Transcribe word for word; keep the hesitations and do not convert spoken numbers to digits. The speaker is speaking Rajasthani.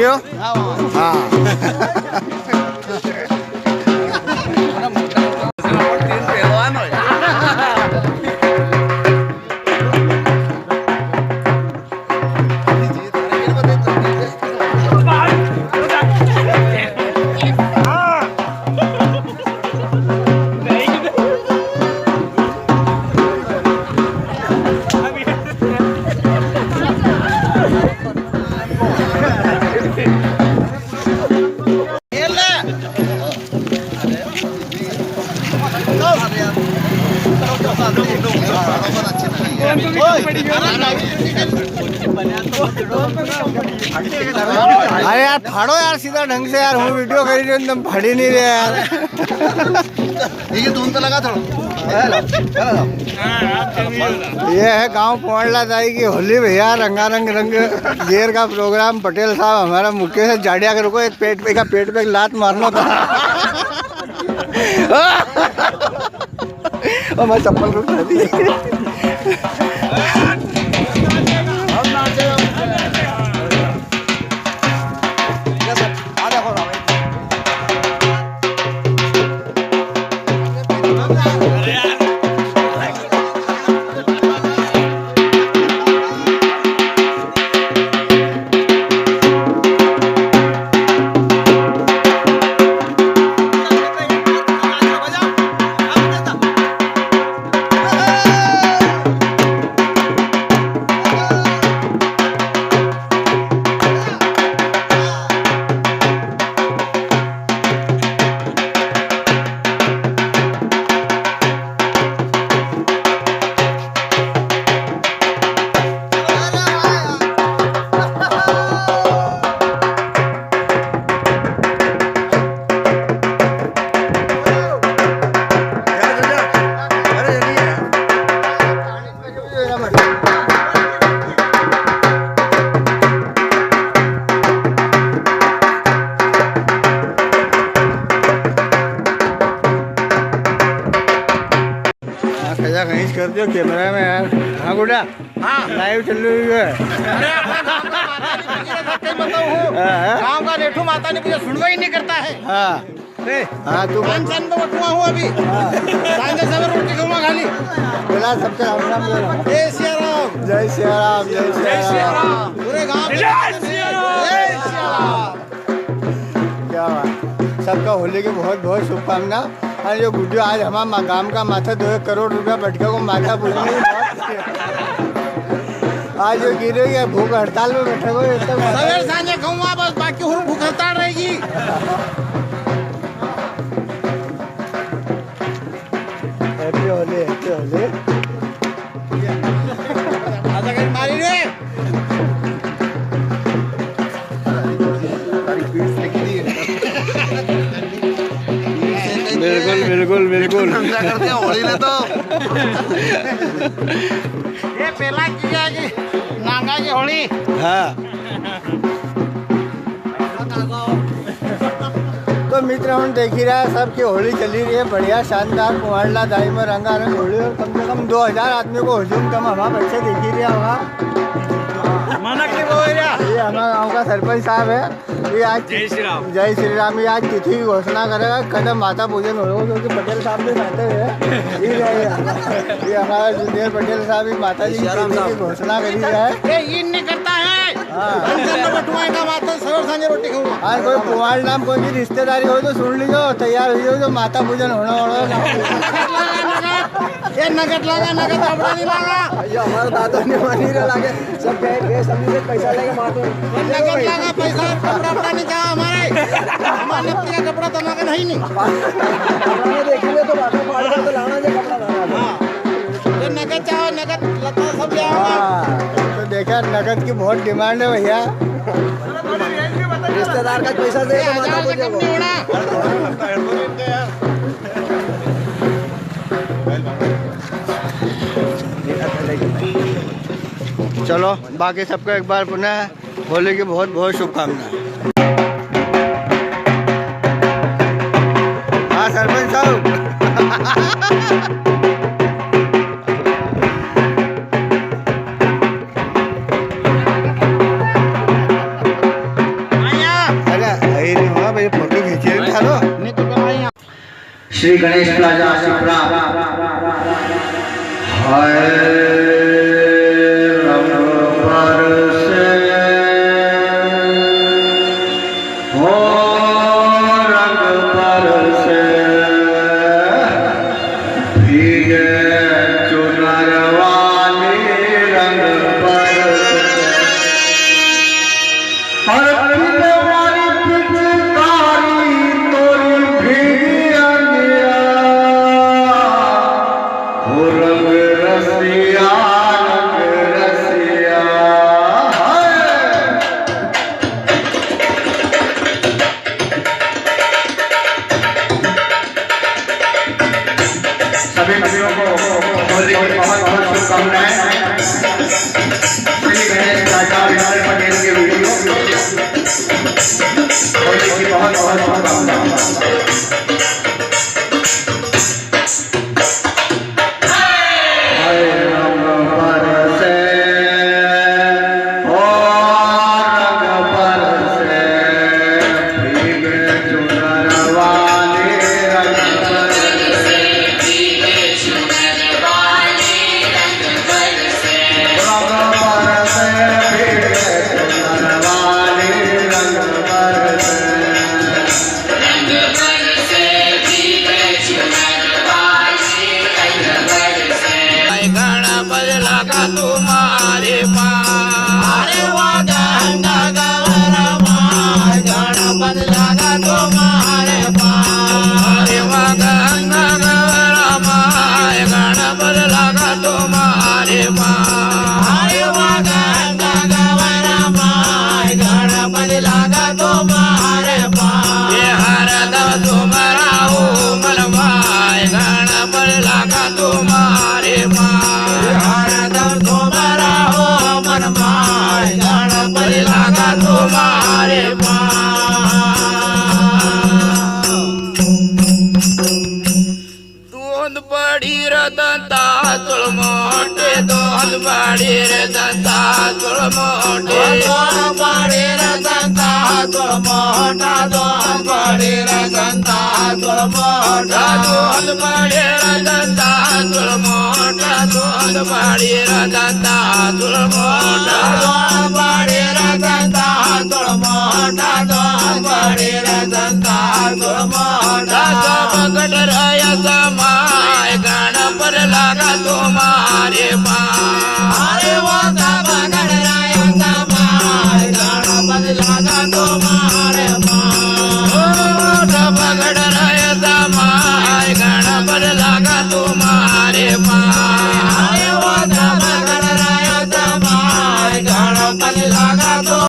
क्यों? हाँ। अरे यार, फाड़ो यार, सीधा ढंग से यार, हूँ वीडियो करी रह्यो, तुम फाड़ी नी रहे यार। ये धुन तो लगा थोड़ा। ये है गांव पुआंडला दाई की होली भैया, रंगारंग रंग गेर का प्रोग्राम। पटेल साहब हमारा मुख्य है, जाड़िया के रुको, एक पेट पे का, पेट पे एक लात मारना था। ओ, मैं चप्पल को उठा दी। हाँ, कजा कहीं कर दियो कैमरा में यार। हाँ गुड्डा। हाँ। लाइव चल रही है। अरे, अपना गाँव का माता जी को कई बताऊँ हूँ। हाँ, हाँ। गाँव का रेठू माता ने मुझे सुनवा ही नहीं करता है। हाँ। ए, हाँ, तू कान चंद में बटुआ हूँ अभी। हाँ। सांझे सवेरे रोटी खाऊंगा खाली। बोला सबके राम राम बोला। जय सिया राम। जय सिया राम, जय सिया राम। पूरे गांव में जय सिया राम। जय सिया राम। क्या बात। सबका होली की बहुत बहुत शुभकामना। और यो गुड्डियो आज हमारा मा-, गांव का माथा दो एक करोड़ रुपया बैठका को माथा पूजने की बात। आज यो गिरे या भूख हड़ताल में बैठा हुआ है, इसका माथा सवेरे सांझे खाऊंगा बस, बाकी हूँ भूख हड़ताल रहेगी। Happy Holi, Happy Holi। आजा कहीं मारी रे। बिल्कुल, बिल्कुल, बिल्कुल। नंगा कर दिया होली ने तो। ये पहला की है कि नांगा की होली। हाँ। तो मित्र, हम देखी रहा है, सबकी होली चली रही है, बढ़िया, शानदार, कुंवारला दाई में रंगारंग होली, और कम से कम दो हजार आदमी को हुजूम कम हमारा बच्चे देखी रहा होगा। माना कि वो एरिया। ये हमारा गांव का सरपंच साहब है, ये आज जय श्री राम। जय श्री राम। ये आज तिथि की घोषणा करेगा, कदम माता पूजन होगा, क्योंकि पटेल साहब भी बैठे हुए हैं। ये, ये, ये हमारा जूनियर पटेल साहब ही माता जी की तिथि की घोषणा करी है। ये इन नहीं करता है। हाँ। अंजन में बटुआ का माता सवेरे सांझे रोटी खाऊंगा। हाँ, कोई पुआल नाम कोई की रिश्तेदारी हो तो सुन लीजो, तैयार हुई हो जो माता पूजन होने वाला है। ये नगद लागा, नगद कपड़ा नहीं लागा। ये हमारा दादा ने मानी रे लागे, सब गए, गए, सब से पैसा लेके मार दो। ये नगद लागा, पैसा, कपड़ा, कपड़ा नहीं चाहा हमारे। हमारे नपती का कपड़ा तो नगद है ही नहीं। हमारे देखने तो बाटा फाड़ के तो लाना जो कपड़ा लाना। हाँ। ये नगद चाहो, नगद लता सब ले आओ। हाँ, तो देखा, नगद की बहुत डिमांड है भैया। रिश्तेदार का पैसा दे तो माता हजार से कम नहीं होना। चलो, बाकी सबको एक बार पुनः होली की बहुत बहुत शुभकामनाएं। हाँ, सरपंच साहब। श्री गणेश प्लाजा शिप्रा। हाय रंग बरसे, हो रंग बरसे, भीगे चुनर वाली रंग बरसे। अरे पीले वाली पिचकारी तोरी भीगी अंगिया, ओ रंग रसिया, रंग रसिया, हाय। सभी मित्रों को होली की बहुत बहुत शुभकामनाएं। श्री गणेश राजा विमल पटेल के वीडियो, होली की बहुत बहुत शुभकामनाएं। हाय रंग बरसे, ओ रंग बरसे, भीगे चुनर वाली रंग बरसे। रंग बरसे, भीगे चुनर वाली रंग बरसे। गणपत लागा तुम्हारे पाँव। अरे वा गंगा गौरा माय, गणपत लागा तुम्हारे पाँव। अरे वा गंगा गौरा माय, गणपत लागा तुम्हारे पाँव। अरे वा गंगा गौरा माय, गणपत लागा तुम्हारे पाँव। ये हरदम तुम्हारा हो मन माय, गणपत लागा तुम्हारे पाँव। हरदम तुम्हारा हो मन माय, गणपत लागा तुम्हारे पाँव। दोंद पड़ी रतन तातुल मोटे, दोंद पड़ी रतन तातुल मोटे। दोंद पड़ी रतन तातुल मोटा, दोंद पड़ी रतन तातुल मोटा। दोंद पड़ी रतन तातुल मोटा, दोंद पड़ी रतन तातुल मोटा। दोंद पड़ी रतन तातुल मोटा, दोंद पड़ी रतन तातुल मोटा। सब कट रया समाय, गणपत लागा तुम्हारे पाँव। अरे वो सब कट रया समाय, गणपत लागा तुम्हारे पाँव।